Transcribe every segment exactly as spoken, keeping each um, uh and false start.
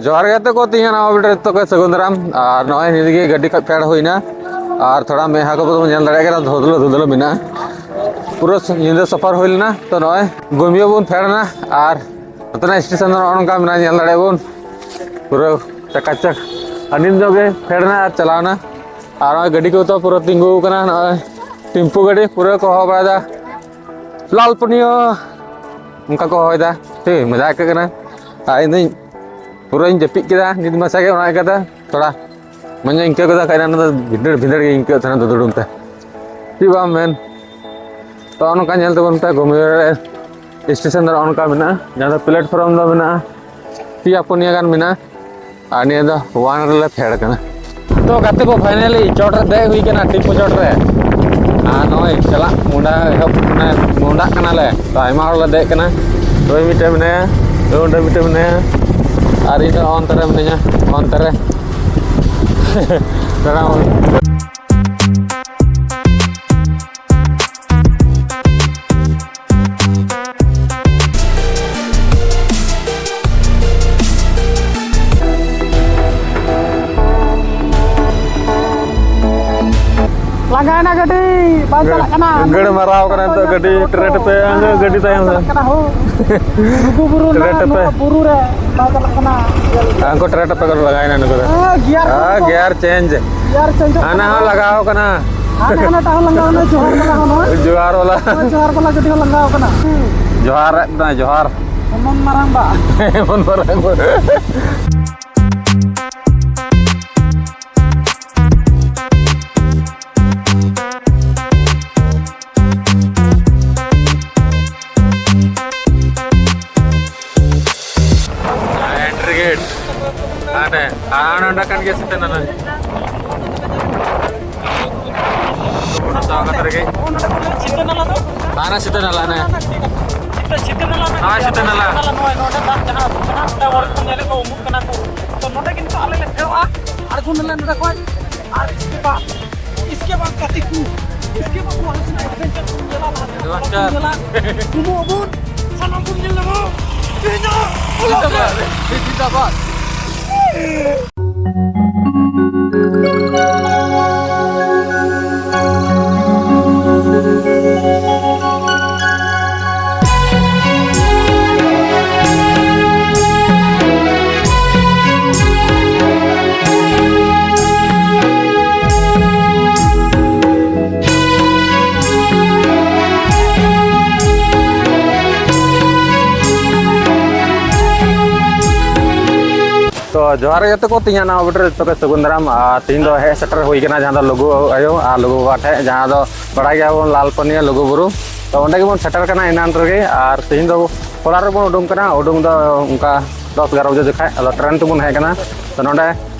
ᱡᱚᱦᱟᱨ ᱜᱮ ᱜᱟᱛᱮ ᱠᱚ, ᱛᱮᱦᱮᱧ ᱱᱟᱣᱟ ᱵᱷᱤᱰᱤᱭᱳ ᱨᱮ ᱡᱚᱛᱚ ᱠᱚ ᱥᱟᱹᱜᱩᱱ ᱫᱟᱨᱟᱢ᱾ ᱟᱨ ᱱᱚᱜᱼᱚᱭ ᱱᱤᱭᱟᱹ ᱜᱮ ᱜᱟᱹᱰᱤ ᱠᱷᱚᱡ ᱯᱷᱮᱰ ᱦᱩᱭᱱᱟ᱾ ᱟᱨ ᱛᱷᱚᱲᱟ ᱢᱮᱫᱦᱟ ᱠᱚ ᱵᱚᱱ ᱧᱮᱞ ᱫᱟᱲᱮᱭᱟᱜ ᱠᱟᱱᱟ, ᱫᱷᱩᱸᱫᱽᱞᱟᱹ ᱫᱷᱩᱸᱫᱽᱞᱟᱹ ᱢᱮᱱᱟᱜᱼᱟ᱾ ᱯᱩᱨᱟᱹ ᱧᱤᱫᱟᱹ ᱥᱚᱯᱷᱟᱨ ᱦᱩᱭ ᱞᱮᱱᱟ᱾ ᱛᱚ ᱱᱚᱜᱼᱚᱭ ᱜᱳᱢᱤᱭᱳ ᱵᱚᱱ ᱯᱷᱮᱰ ᱮᱱᱟ᱾ ᱟᱨ ᱱᱚᱛᱮᱱᱟᱜ ᱥᱴᱮᱥᱚᱱ ᱫᱚ ᱱᱚᱜᱼᱚ ᱱᱚᱝᱠᱟ ᱢᱮᱱᱟᱜᱼᱟ, ᱧᱮᱞ ᱫᱟᱲᱮᱭᱟᱜ ᱵᱚᱱ ᱯᱩᱨᱟᱹ ᱪᱟᱠᱟᱪᱟᱠ᱾ ᱟᱹᱰᱤ ᱧᱚᱜ ᱜᱮ ᱯᱷᱮᱰ ᱮᱱᱟ ᱟᱨ ᱪᱟᱞᱟᱣ ᱮᱱᱟ᱾ ᱟᱨ ᱱᱚᱜᱼᱚᱭ ᱜᱟᱹᱰᱤ ᱠᱚ ᱛᱚ ᱯᱩᱨᱟᱹ ᱛᱤᱸᱜᱩ ᱟᱠᱟᱱᱟ᱾ ᱱᱚᱜᱼᱚᱭ ᱴᱮᱢᱯᱩ ᱜᱟᱹᱰᱤ ᱯᱩᱨᱟᱹ ᱠᱚ ᱦᱚᱦᱚ ᱵᱟᱲᱟᱭᱮᱫᱟ, "ᱞᱟᱞ ᱯᱩᱱᱤᱭᱟᱹ", ᱚᱱᱠᱟ ᱠᱚ ᱦᱚᱦᱚᱭᱮᱫᱟ᱾ ᱴᱷᱤᱠ, ᱢᱚᱡᱟ ᱟᱹᱭᱠᱟᱹᱜ ᱠᱟᱱᱟ᱾ ᱟᱨ ᱤᱧ ᱫᱚᱧ ᱯᱩᱨᱟᱹᱧ ᱡᱟᱹᱯᱤᱫ ᱠᱮᱫᱟ ᱱᱤᱛ ᱢᱟᱪᱷᱟ ᱜᱮ, ᱚᱱᱟ ᱤᱭᱠᱟᱹᱛᱮ ᱛᱷᱚᱲᱟ ᱢᱚᱡᱽ ᱧᱚᱜ ᱤᱧ ᱟᱹᱭᱠᱟᱹᱣ ᱠᱮᱫᱟ᱾ ᱠᱷᱟᱡ ᱚᱱᱟ ᱫᱚ ᱵᱷᱤᱸᱫᱟᱹᱲ ᱵᱷᱤᱸᱫᱟᱹᱲ ᱜᱮ ᱟᱹᱭᱠᱟᱹᱜ ᱛᱟᱦᱮᱱᱟ ᱫᱩᱫᱩᱲᱩᱢ ᱛᱮ, ᱪᱮᱫ ᱵᱟᱢ ᱢᱮᱱ᱾ ᱛᱚ ᱱᱚᱝᱠᱟ ᱧᱮᱞ ᱛᱟᱵᱚᱱ ᱯᱮ, ᱜᱳᱢᱤᱭᱳ ᱨᱮ ᱥᱴᱮᱥᱚᱱ ᱫᱚ ᱱᱚᱜᱼᱚ ᱱᱚᱝᱠᱟ ᱢᱮᱱᱟᱜᱼᱟ, ᱡᱟᱦᱟᱸ ᱫᱚ ᱯᱞᱮᱴᱯᱷᱚᱨᱢ ᱫᱚ ᱢᱮᱱᱟᱜᱼᱟ ᱯᱮᱭᱟ ᱯᱩᱱᱭᱟ ᱜᱟᱱ ᱢᱮᱱᱟᱜᱼᱟ᱾ ᱟᱨ ᱱᱤᱭᱟᱹ ᱫᱚ ᱚᱣᱟᱱ ᱨᱮᱞᱮ ᱯᱷᱮᱰ ᱠᱟᱱᱟ᱾ ᱛᱚ ᱜᱟᱛᱮ ᱠᱚ, ᱯᱷᱟᱭᱱᱟᱞᱤ ᱪᱚᱴ ᱨᱮ ᱫᱮᱡ ᱦᱩᱭ ᱠᱟᱱᱟ, ᱴᱤᱯᱩ ᱪᱚᱴ ᱨᱮ᱾ ᱟᱨ ᱱᱚᱜᱼᱚᱭ ᱪᱟᱞᱟᱜ ᱢᱚᱦᱰᱟ ᱮᱦᱚᱵ, ᱢᱟᱱᱮ ᱢᱚᱦᱰᱟᱜ ᱠᱟᱱᱟᱞᱮ᱾ ᱛᱚ ᱟᱭᱢᱟ ᱦᱚᱲ ᱞᱮ ᱫᱮᱡ ᱠᱟᱱᱟ᱾ ᱚᱭ ᱢᱤᱫᱴᱮᱱ ᱢᱮᱱᱟᱭᱟ, ᱚᱸᱰᱮ ᱢᱤᱫᱴᱮᱱ ᱢᱮᱱᱟᱭᱟ, ᱟᱨ ᱤᱧ ᱫᱚ ᱚᱱᱛᱮ ᱨᱮ ᱢᱤᱱᱟᱹᱧᱟ, ᱚᱱᱛᱮ ᱨᱮ᱾ ᱫᱟᱬᱟ᱾ ᱞᱟᱸᱜᱟᱭᱮᱱᱟ ᱜᱟᱹᱰᱤ, ᱵᱟᱝ ᱪᱟᱞᱟᱜ ᱠᱟᱱᱟ᱾ ᱜᱟᱹᱲ ᱢᱟᱨᱟᱣ ᱠᱟᱱᱟ ᱱᱤᱛᱚᱜ ᱜᱟᱹᱰᱤ, ᱴᱨᱮ ᱴᱮᱯᱮ, ᱜᱟᱹᱰᱤ ᱛᱟᱭᱚᱢ ᱨᱮ᱾ ᱪᱟᱞᱟᱜ ᱠᱟᱱᱟ, ᱦᱳ᱾ ᱞᱩᱜᱩ ᱵᱩᱨᱩ ᱴᱨᱮ ᱨᱮᱱᱟᱜ ᱴᱮᱯᱮ᱾ ᱱᱚᱣᱟ ᱵᱩᱨᱩ ᱨᱮ ᱵᱟᱝ ᱪᱟᱞᱟᱜ ᱠᱟᱱᱟ᱾ ᱩᱱᱠᱩ ᱴᱨᱮ ᱴᱮᱯᱮ ᱠᱚ ᱞᱟᱜᱟᱭᱮᱱᱟ ᱱᱩᱠᱩ ᱫᱚ᱾ ᱦᱮᱸ, ᱜᱤᱭᱟᱨ ᱠᱚ ᱦᱮᱸ, ᱜᱤᱭᱟᱨ ᱪᱮᱧᱡᱽ᱾ ᱜᱤᱭᱟᱨ ᱪᱮᱧᱡᱽ ᱦᱟᱱᱟ ᱦᱚᱸ ᱞᱟᱜᱟᱣ ᱠᱟᱱᱟ᱾ ᱦᱟᱱᱟ, ᱦᱟᱱᱟᱴᱟᱜ ᱦᱚᱸ ᱞᱟᱜᱟᱣ ᱠᱟᱱᱟ, ᱡᱚᱦᱟᱨ ᱵᱟᱞᱟ ᱦᱚᱸ ᱱᱚᱜᱼᱚᱭ᱾ ᱡᱚᱦᱟᱨ ᱵᱟᱞᱟ᱾ ᱦᱳᱭ, ᱡᱚᱦᱟᱨ ᱵᱟᱞᱟ ᱜᱟᱹᱰᱤ ᱦᱚᱸ ᱞᱟᱜᱟᱣ ᱠᱟᱱᱟ᱾ ᱡᱚᱦᱟᱨ ᱮᱫ ᱵᱮᱱᱟᱭ, ᱡᱚᱦᱟᱨ᱾ ᱮᱢᱚᱱ ᱢᱟᱨᱟᱝ ᱵᱟ᱾ ᱮᱢᱚᱱ ᱢᱟᱨᱟᱝ ᱵᱟ᱾ Entry gate. ᱦᱟᱱᱮ, ᱦᱟᱱᱮ ᱚᱸᱰᱮ ᱠᱟᱱ ᱜᱮᱭᱟ ᱥᱤᱛᱟᱹ ᱱᱟᱞᱟ᱾ ᱥᱤᱛᱟᱹ ᱱᱟᱞᱟ ᱫᱚ? ᱦᱟᱱᱮ ᱥᱤᱛᱟᱹ ᱱᱟᱞᱟ ᱦᱟᱱᱮ᱾ ᱥᱤᱛᱟᱹ, ᱥᱤᱛᱟᱹ ᱱᱟᱞᱟ ᱨᱮᱱᱟᱜ ᱦᱮᱸ, ᱥᱤᱛᱟᱹ ᱱᱟᱞᱟ᱾ ᱥᱤᱛᱟᱹ ᱱᱟᱞᱟ ᱱᱚᱜᱼᱚᱭ ᱱᱚᱰᱮ ᱫᱟᱜ ᱡᱟᱦᱟᱸ ᱟᱹᱛᱩᱜ ᱠᱟᱱᱟ, ᱚᱸᱰᱮ ᱦᱚᱲ ᱠᱚ ᱧᱮᱞᱮᱫ ᱠᱚ ᱩᱢᱩᱜ ᱠᱟᱱᱟ ᱠᱚ᱾ ᱛᱚ ᱱᱚᱰᱮ ᱠᱤᱱᱛᱩ ᱟᱞᱮ ᱞᱮ ᱯᱷᱮᱰᱚᱜᱼᱟ, ᱟᱬᱜᱚᱱᱟᱞᱮ ᱱᱚᱰᱮ ᱠᱷᱚᱱ᱾ ᱟᱨ ᱤᱥᱠᱮ ᱵᱟᱫ, ᱤᱥᱠᱮ ᱵᱟᱫ ᱜᱟᱛᱮ ᱠᱚ, ᱤᱥᱠᱮ ᱵᱟᱫ ᱱᱚᱣᱟ ᱦᱟᱸᱥᱤᱱᱟ adventure ᱵᱚᱱ ᱧᱮᱞᱟ, ᱞᱟᱦᱟ ᱥᱮᱫ ᱱᱚᱣᱟ ᱧᱮᱞᱟ, ᱩᱢᱩᱜ ᱟᱵᱚᱱ, ᱥᱟᱱᱟᱢ ᱵᱚᱱ ᱧᱮᱞ ᱧᱟᱢᱟ᱾ ᱡᱤᱱᱫᱟᱵᱟᱫ, ᱡᱤᱱᱫᱟᱵᱟᱫ᱾ ᱛᱚ ᱡᱚᱦᱟᱨ ᱜᱮ ᱛᱟᱠᱚ, ᱛᱤᱦᱤᱧᱟᱜ ᱱᱟᱣᱟ ᱵᱷᱤᱰᱤᱭᱳ ᱨᱮ ᱡᱚᱛᱚ ᱜᱮ ᱥᱟᱹᱜᱩᱱ ᱫᱟᱨᱟᱢ᱾ ᱟᱨ ᱛᱤᱦᱤᱧ ᱫᱚ ᱦᱮᱡ ᱥᱮᱴᱮᱨ ᱦᱩᱭ ᱠᱟᱱᱟ ᱡᱟᱦᱟᱸ ᱫᱚ ᱞᱩᱜᱩ ᱟᱭᱳ ᱟᱨ ᱞᱩᱜᱩ ᱵᱟᱵᱟ ᱴᱷᱮᱡ, ᱡᱟᱦᱟᱸ ᱫᱚ ᱵᱟᱲᱟᱭ ᱜᱮᱭᱟ ᱵᱚᱱ ᱞᱟᱞᱯᱟᱹᱱᱤᱭᱟᱹ ᱞᱩᱜᱩ ᱵᱩᱨᱩ᱾ ᱛᱚ ᱚᱸᱰᱮ ᱜᱮᱵᱚᱱ ᱥᱮᱴᱮᱨ ᱠᱟᱱᱟ ᱮᱱᱟᱱ ᱨᱮᱜᱮ᱾ ᱟᱨ ᱛᱤᱦᱤᱧ ᱫᱚ ᱦᱚᱞᱟ ᱨᱮᱵᱚᱱ ᱩᱰᱩᱝ ᱠᱟᱱᱟ, ᱩᱰᱩᱝ ᱫᱚ ᱚᱱᱠᱟ ᱫᱚᱥ ᱮᱜᱟᱨᱚ ᱵᱟᱡᱮ ᱡᱚᱠᱷᱟᱡ᱾ ᱟᱫᱚ ᱴᱨᱮᱱ ᱛᱮᱵᱚᱱ ᱦᱮᱡ ᱠᱟᱱᱟ᱾ ᱛᱚ ᱱᱚᱸᱰᱮ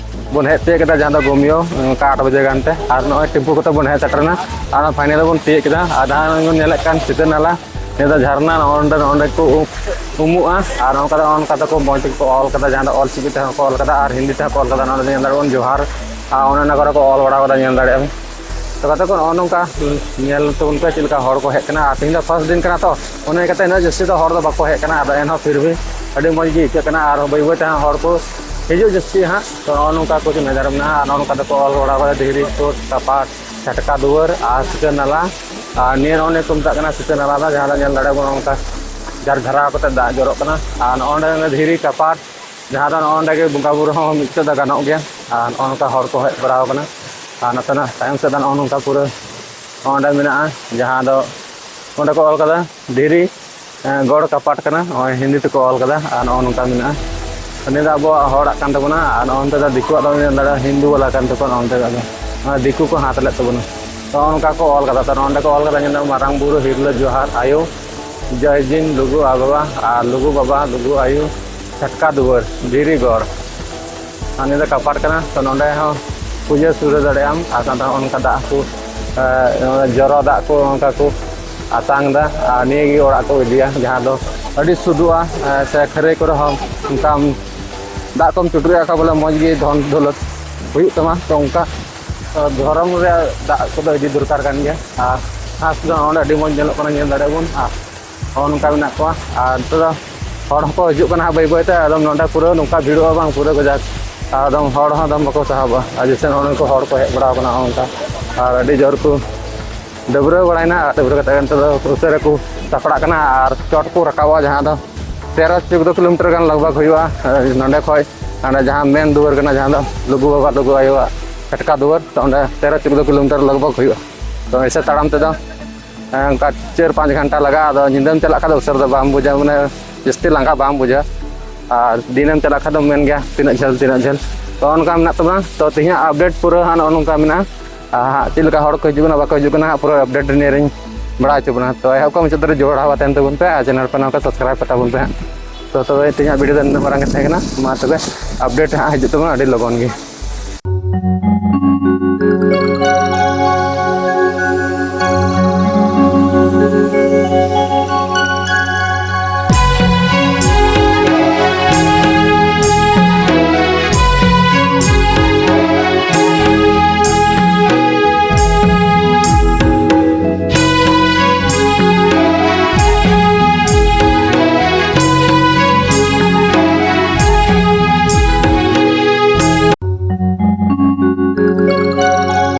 ᱵᱚᱱ ᱦᱮᱡ ᱛᱤᱭᱳᱜ ᱠᱮᱫᱟ ᱡᱟᱦᱟᱸ ᱫᱚ ᱜᱳᱢᱤᱭᱳ, ᱚᱱᱠᱟ ᱟᱴ ᱵᱟᱡᱮ ᱜᱟᱱ ᱛᱮ᱾ ᱟᱨ ᱱᱚᱜᱼᱚᱭ ᱴᱮᱢᱯᱩ ᱠᱚᱛᱮ ᱵᱚᱱ ᱦᱮᱡ ᱥᱮᱴᱮᱨ ᱮᱱᱟ᱾ ᱟᱨ ᱯᱷᱟᱭᱱᱮᱞ ᱵᱚᱱ ᱛᱤᱭᱳᱜ ᱠᱮᱫᱟ᱾ ᱟᱨ ᱡᱟᱦᱟᱸ ᱵᱚᱱ ᱧᱮᱞᱮᱫ ᱠᱟᱱ ᱥᱤᱛᱟᱹ ᱱᱟᱞᱟ, ᱱᱤᱭᱟᱹ ᱫᱚ ᱡᱷᱟᱨᱱᱟ, ᱱᱚᱜᱼᱚ ᱱᱚᱸᱰᱮ, ᱱᱚᱸᱰᱮ ᱠᱚ ᱩᱢ-, ᱩᱢᱩᱜᱼᱟ᱾ ᱟᱨ ᱱᱚᱝᱠᱟ ᱫᱚ, ᱱᱚᱝᱠᱟ ᱫᱚᱠᱚ ᱢᱚᱡᱽ ᱛᱮᱠᱚ ᱚᱞ ᱠᱟᱫᱟ, ᱡᱟᱦᱟᱸ ᱫᱚ ᱚᱞ ᱪᱤᱠᱤ ᱛᱮᱦᱚᱸ ᱠᱚ ᱚᱞ ᱠᱟᱫᱟ ᱟᱨ ᱦᱤᱱᱫᱤ ᱛᱮᱦᱚᱸ ᱠᱚ ᱚᱞ ᱠᱟᱫᱟ᱾ ᱱᱚᱸᱰᱮ ᱧᱮᱞ ᱫᱟᱲᱮᱭᱟᱜ ᱵᱚᱱ ᱡᱚᱦᱟᱨ, ᱟᱨ ᱚᱱᱮ ᱚᱱᱟ ᱠᱚᱨᱮ ᱠᱚ ᱚᱞ ᱵᱟᱲᱟ ᱠᱟᱫᱟ, ᱧᱮᱞ ᱫᱟᱲᱮᱭᱟᱜ ᱟᱢ᱾ ᱛᱚ ᱜᱟᱛᱮ ᱠᱚ, ᱱᱚᱜᱼᱚ ᱱᱚᱝᱠᱟ ᱧᱮᱞ ᱛᱟᱵᱚᱱ ᱯᱮ ᱪᱮᱫ ᱞᱮᱠᱟ ᱦᱚᱲ ᱠᱚ ᱦᱮᱡ ᱠᱟᱱᱟ᱾ ᱟᱨ ᱛᱮᱦᱮᱧ ᱫᱚ ᱯᱷᱟᱥᱴ ᱫᱤᱱ ᱠᱟᱱᱟ, ᱛᱚ ᱚᱱᱟ ᱤᱭᱠᱟᱹᱛᱮ ᱤᱱᱟᱹᱜ ᱡᱟᱹᱥᱛᱤ ᱫᱚ ᱦᱚᱲ ᱫᱚ ᱵᱟᱠᱚ ᱦᱮᱡ ᱠᱟᱱᱟ᱾ ᱟᱫᱚ ᱮᱱᱦᱚᱸ ᱯᱷᱤᱨ ᱵᱷᱤ ᱟᱹᱰᱤ ᱢᱚᱡᱽ ᱜᱮ ᱟᱹᱭᱠᱟᱹᱜ ᱠᱟᱱᱟ᱾ ᱟᱨ ᱵᱟᱹᱭ ᱵᱟᱹᱭ ᱛᱮ ᱦᱟᱸᱜ ᱦᱚᱲ ᱠᱚ ᱦᱤᱡᱩᱜ ᱡᱟᱹᱥᱛᱤ ᱦᱟᱸᱜ᱾ ᱛᱚ ᱱᱚᱜᱼᱚ ᱱᱚᱝᱠᱟ ᱠᱚ ᱢᱮᱡᱟᱨ ᱢᱮᱱᱟᱜᱼᱟ᱾ ᱟᱨ ᱱᱚᱜᱼᱚ ᱱᱚᱝᱠᱟ ᱫᱚᱠᱚ ᱚᱞ ᱵᱟᱲᱟ ᱠᱟᱫᱟ, ᱫᱷᱤᱨᱤ ᱠᱚ, ᱠᱟᱯᱟᱴ, ᱪᱷᱟᱴᱠᱟ ᱫᱩᱣᱟᱹᱨ ᱟᱨ ᱥᱤᱛᱟᱹ ᱱᱟᱞᱟ᱾ ᱟᱨ ᱱᱤᱭᱟᱹ ᱱᱚᱜᱼᱚ ᱱᱤᱭᱟᱹ ᱠᱚ ᱢᱮᱛᱟᱜ ᱠᱟᱱᱟ ᱥᱤᱛᱟᱹ ᱱᱟᱞᱟ ᱫᱚ, ᱡᱟᱦᱟᱸ ᱫᱚ ᱧᱮᱞ ᱫᱟᱲᱮᱭᱟᱵᱚᱱ ᱱᱚᱝᱠᱟ ᱡᱟᱨ ᱫᱷᱟᱨᱟᱣ ᱠᱟᱛᱮ ᱫᱟᱜ ᱡᱚᱨᱚᱜ ᱠᱟᱱᱟ᱾ ᱟᱨ ᱱᱚᱜᱼᱚ ᱱᱚᱸᱰᱮ ᱫᱷᱤᱨᱤ ᱠᱟᱯᱟᱴ, ᱡᱟᱦᱟᱸ ᱫᱚ ᱱᱚᱜᱼᱚ ᱱᱚᱸᱰᱮ ᱜᱮ ᱵᱚᱸᱜᱟ ᱵᱩᱨᱩ ᱦᱚᱸ ᱢᱤᱫ ᱛᱮᱫᱚ ᱜᱟᱱᱚᱜ ᱜᱮᱭᱟ᱾ ᱟᱨ ᱱᱚᱜᱼᱚ ᱱᱚᱝᱠᱟ ᱦᱚᱲ ᱠᱚ ᱦᱮᱡ ᱵᱟᱲᱟᱣ ᱠᱟᱱᱟ᱾ ᱟᱨ ᱱᱚᱛᱮᱱᱟᱜ ᱛᱟᱭᱚᱢ ᱥᱮᱫ ᱫᱚ ᱱᱚᱜᱼᱚ ᱱᱚᱝᱠᱟ ᱯᱩᱨᱟᱹ ᱱᱚᱜᱼᱚ ᱱᱚᱸᱰᱮ ᱢᱮᱱᱟᱜᱼᱟ, ᱡᱟᱦᱟᱸ ᱫᱚ ᱚᱸᱰᱮ ᱠᱚ ᱚᱞ ᱠᱟᱫᱟ ᱫᱷᱤᱨᱤ, ᱮᱸ, ᱜᱚᱲ ᱠᱟᱯᱟᱴ ᱠᱟᱱᱟ, ᱱᱚᱜᱼᱚᱭ ᱦᱤᱱᱫᱤ ᱛᱮᱠᱚ ᱚᱞ ᱠᱟᱫᱟ᱾ ᱟᱨ ᱱᱚᱜᱼᱚ ᱱᱚᱝᱠᱟ ᱢᱮᱱᱟᱜᱼᱟ᱾ ᱱᱤᱭᱟᱹ ᱫᱚ ᱟᱵᱚᱣᱟᱜ ᱦᱚᱲᱟᱜ ᱠᱟᱱ ᱛᱟᱵᱚᱱᱟ᱾ ᱟᱨ ᱱᱚᱜᱼᱚ ᱱᱚᱱᱛᱮ ᱫᱚ ᱫᱤᱠᱩᱣᱟᱜ ᱫᱚ ᱧᱮᱞ ᱫᱟᱲᱮᱭᱟᱜᱼᱟ, ᱦᱤᱱᱫᱩ ᱵᱟᱞᱟ ᱠᱟᱱ ᱛᱟᱠᱚᱣᱟ᱾ ᱱᱚᱜᱼᱚ ᱱᱚᱱᱛᱮ ᱫᱚ ᱟᱫᱚ ᱱᱚᱣᱟ ᱫᱤᱠᱩ ᱠᱚ ᱦᱟᱛ ᱞᱮᱫ ᱛᱟᱵᱚᱱᱟ᱾ ᱛᱚ ᱱᱚᱜᱼᱚ ᱱᱚᱝᱠᱟ ᱠᱚ ᱚᱞ ᱠᱟᱫᱟ᱾ ᱛᱚ ᱱᱚᱸᱰᱮ ᱠᱚ ᱚᱞ ᱠᱟᱫᱟ, ᱧᱮᱞ ᱢᱮ, ᱢᱟᱨᱟᱝ ᱵᱩᱨᱩ ᱦᱤᱨᱞᱟᱹ ᱡᱚᱦᱟᱨ ᱟᱭᱳ, ᱡᱚᱭ ᱡᱤᱱ ᱞᱩᱜᱩ ᱵᱟᱵᱟ, ᱟᱨ ᱞᱩᱜᱩ ᱵᱟᱵᱟ ᱞᱩᱜᱩ ᱟᱭᱳ ᱪᱷᱟᱴᱠᱟ ᱫᱩᱣᱟᱹᱨ ᱫᱷᱤᱨᱤ ᱜᱚᱲ᱾ ᱟᱨ ᱱᱤᱭᱟᱹ ᱫᱚ ᱠᱟᱯᱟᱴ ᱠᱟᱱᱟ᱾ ᱛᱚ ᱱᱚᱸᱰᱮ ᱦᱚᱸ ᱯᱩᱡᱟᱹ ᱥᱩᱨᱟᱹ ᱫᱟᱲᱮᱭᱟᱜ ᱟᱢ᱾ ᱟᱨ ᱥᱟᱶᱛᱮ ᱱᱚᱜᱼᱚ ᱱᱚᱝᱠᱟ ᱫᱟᱜ ᱠᱚ, ᱮ, ᱡᱚᱨᱚ ᱫᱟᱜ ᱠᱚ ᱚᱱᱠᱟ ᱠᱚ ᱟᱛᱟᱝ ᱫᱟ᱾ ᱟᱨ ᱱᱤᱭᱟᱹ ᱜᱮ ᱚᱲᱟᱜ ᱠᱚ ᱤᱫᱤᱭᱟ, ᱡᱟᱦᱟᱸ ᱫᱚ ᱟᱹᱰᱤ ᱥᱩᱫᱩᱜᱼᱟ᱾ ᱮ, ᱥᱮ ᱠᱷᱟᱹᱨᱟᱹᱭ ᱠᱚᱨᱮ ᱦᱚᱸ ᱚᱱᱠᱟᱢ ᱫᱟᱜ ᱠᱚᱢ ᱪᱩᱴᱩᱨ ᱠᱷᱟᱱ ᱵᱚᱞᱮ ᱢᱚᱡᱽ ᱜᱮ ᱫᱷᱚᱱ ᱫᱚᱞᱚᱛ ᱦᱩᱭᱩᱜ ᱛᱟᱢᱟ᱾ ᱛᱚ ᱚᱱᱠᱟ, ᱮ, ᱫᱷᱚᱨᱚᱢ ᱨᱮᱭᱟᱜ ᱫᱟᱜ ᱠᱚᱫᱚ ᱤᱫᱤ ᱫᱚᱨᱠᱟᱨ ᱠᱟᱱ ᱜᱮᱭᱟ᱾ ᱟᱨ ᱜᱷᱟᱥ ᱫᱚ ᱱᱚᱰᱮ ᱟᱹᱰᱤ ᱢᱚᱡᱽ ᱧᱮᱞᱚᱜ ᱠᱟᱱᱟ, ᱧᱮᱞ ᱫᱟᱲᱮᱭᱟᱜ ᱵᱚᱱ᱾ ᱟᱨ ᱱᱚᱜᱼᱚ ᱱᱚᱝᱠᱟ ᱢᱮᱱᱟᱜ ᱠᱚᱣᱟ᱾ ᱟᱨ ᱱᱤᱛᱚᱜ ᱫᱚ ᱦᱚᱲ ᱦᱚᱸᱠᱚ ᱦᱤᱡᱩᱜ ᱠᱟᱱᱟ ᱦᱟᱸᱜ ᱵᱟᱹᱭ ᱵᱟᱹᱭ ᱛᱮ᱾ ᱟᱫᱚᱢ ᱱᱚᱰᱮ ᱯᱩᱨᱟᱹ ᱱᱚᱝᱠᱟ ᱵᱷᱤᱲᱚᱜᱼᱟ ᱵᱟᱝ, ᱯᱩᱨᱟᱹ ᱠᱟᱡᱟᱠ᱾ ᱟᱫᱚᱢ ᱦᱚᱲ ᱦᱚᱸ ᱟᱫᱚᱢ ᱵᱟᱠᱚ ᱥᱟᱦᱟᱵᱚᱜᱼᱟ᱾ ᱟᱨ ᱡᱮᱥᱮ ᱱᱚᱜᱼᱚ ᱱᱚᱝᱠᱟ ᱦᱚᱲ ᱠᱚ ᱦᱮᱡ ᱵᱟᱲᱟᱣ ᱠᱟᱱᱟ ᱱᱚᱜᱼᱚ ᱱᱚᱝᱠᱟ, ᱟᱨ ᱟᱹᱰᱤ ᱡᱳᱨ ᱠᱚ ᱰᱟᱹᱵᱽᱨᱟᱹ ᱵᱟᱲᱟᱭᱮᱱᱟ᱾ ᱟᱨ ᱰᱟᱹᱵᱽᱨᱟᱹ ᱠᱟᱛᱮ ᱱᱤᱛᱚᱜ ᱫᱚ ᱩᱥᱟᱹᱨᱟ ᱠᱚ ᱥᱟᱯᱲᱟᱜ ᱠᱟᱱᱟ ᱟᱨ ᱪᱚᱴ ᱠᱚ ᱨᱟᱠᱟᱵᱼᱟ, ᱡᱟᱦᱟᱸ ᱫᱚ ᱛᱮᱨᱚ ᱪᱳᱫᱽᱫᱚ ᱠᱤᱞᱳᱢᱤᱴᱟᱨ ᱜᱟᱱ ᱞᱟᱜᱽ ᱵᱷᱟᱜᱽ ᱦᱩᱭᱩᱜᱼᱟ᱾ ᱱᱚᱸᱰᱮ ᱠᱷᱚᱡ ᱚᱸᱰᱮ ᱡᱟᱦᱟᱸ ᱢᱮᱱ ᱫᱩᱣᱟᱹᱨ ᱠᱟᱱᱟ, ᱡᱟᱦᱟᱸ ᱫᱚ ᱞᱩᱜᱩ ᱵᱟᱵᱟ ᱞᱩᱜᱩ ᱟᱭᱳᱣᱟᱜ ᱪᱷᱟᱴᱠᱟ ᱫᱩᱣᱟᱹᱨ, ᱛᱚ ᱚᱸᱰᱮ ᱛᱮᱨᱚ ᱪᱳᱫᱽᱫᱚ ᱠᱤᱞᱳᱢᱤᱴᱟᱨ ᱞᱟᱜᱽ ᱵᱷᱟᱜᱽ ᱦᱩᱭᱩᱜᱼᱟ᱾ ᱛᱚ ᱮᱭᱥᱮ ᱛᱟᱲᱟᱢ ᱛᱮᱫᱚ ᱦᱮᱸ, ᱚᱱᱠᱟ ᱪᱟᱨ ᱯᱟᱸᱪ ᱜᱷᱚᱱᱴᱟ ᱞᱟᱜᱟᱜᱼᱟ᱾ ᱟᱫᱚ ᱧᱤᱫᱟᱹᱢ ᱪᱟᱞᱟᱜ ᱠᱷᱟᱱ ᱫᱚ ᱩᱥᱟᱹᱨᱟ ᱫᱚ ᱵᱟᱢ ᱵᱩᱡᱟ, ᱢᱟᱱᱮ ᱡᱟᱹᱥᱛᱤ ᱞᱟᱸᱜᱟ ᱵᱟᱢ ᱵᱩᱡᱟ᱾ ᱟᱨ ᱫᱤᱱᱮᱢ ᱪᱟᱞᱟᱜ ᱠᱷᱟᱱ ᱫᱚᱢ ᱢᱮᱱ ᱜᱮᱭᱟ ᱛᱤᱱᱟᱹᱜ ᱡᱷᱟᱹᱞ, ᱛᱤᱱᱟᱹᱜ ᱡᱷᱟᱹᱞ᱾ ᱛᱚ ᱚᱱᱠᱟ ᱢᱮᱱᱟᱜ ᱛᱟᱵᱚᱱᱟ᱾ ᱛᱚ ᱛᱮᱦᱮᱧᱟᱜ ᱟᱯᱰᱮᱴ ᱯᱩᱨᱟᱹ ᱦᱟᱸᱜ ᱱᱚᱜᱼᱚ ᱱᱚᱝᱠᱟ ᱢᱮᱱᱟᱜᱼᱟ᱾ ᱟᱨ ᱦᱟᱸᱜ ᱪᱮᱫ ᱞᱮᱠᱟ ᱦᱚᱲ ᱠᱚ ᱦᱤᱡᱩᱜ ᱠᱟᱱᱟ ᱵᱟᱠᱚ ᱦᱤᱡᱩᱜ ᱠᱟᱱᱟ ᱦᱟᱸᱜ ᱯᱩᱨᱟᱹ ᱟᱯᱰᱮᱴ ᱱᱤᱭᱟᱹ ᱨᱤᱧ ᱵᱟᱲᱟᱭ ᱦᱚᱪᱚ ᱵᱚᱱᱟ᱾ ᱛᱚ ᱮᱦᱚᱵ ᱠᱷᱚᱱ ᱢᱩᱪᱟᱹᱫ ᱫᱷᱟᱹᱨᱤᱡ ᱡᱚᱲᱟᱣ ᱛᱟᱦᱮᱱ ᱛᱟᱵᱚᱱ ᱯᱮ ᱟᱨ ᱪᱮᱱᱮᱞ ᱯᱮ ᱱᱚᱝᱠᱟ ᱥᱟᱵᱥᱠᱨᱟᱭᱤᱵ ᱠᱟᱛᱟ ᱵᱚᱱ ᱯᱮ ᱦᱟᱸᱜ᱾ ᱛᱚ ᱛᱚᱵᱮ ᱛᱮᱦᱮᱧᱟᱜ ᱵᱷᱤᱰᱤᱭᱳ ᱫᱚ ᱱᱤᱱᱟᱹᱜ ᱢᱟᱨᱟᱝ ᱜᱮ ᱛᱟᱦᱮᱸ ᱠᱟᱱᱟ᱾ ᱢᱟ ᱛᱚᱵᱮ ᱟᱯᱰᱮᱴ ᱦᱟᱸᱜ ᱦᱤᱡᱩᱜ ᱛᱟᱵᱚᱱᱟ ᱟᱹᱰᱤ ᱞᱚᱜᱚᱱ ᱜᱮ᱾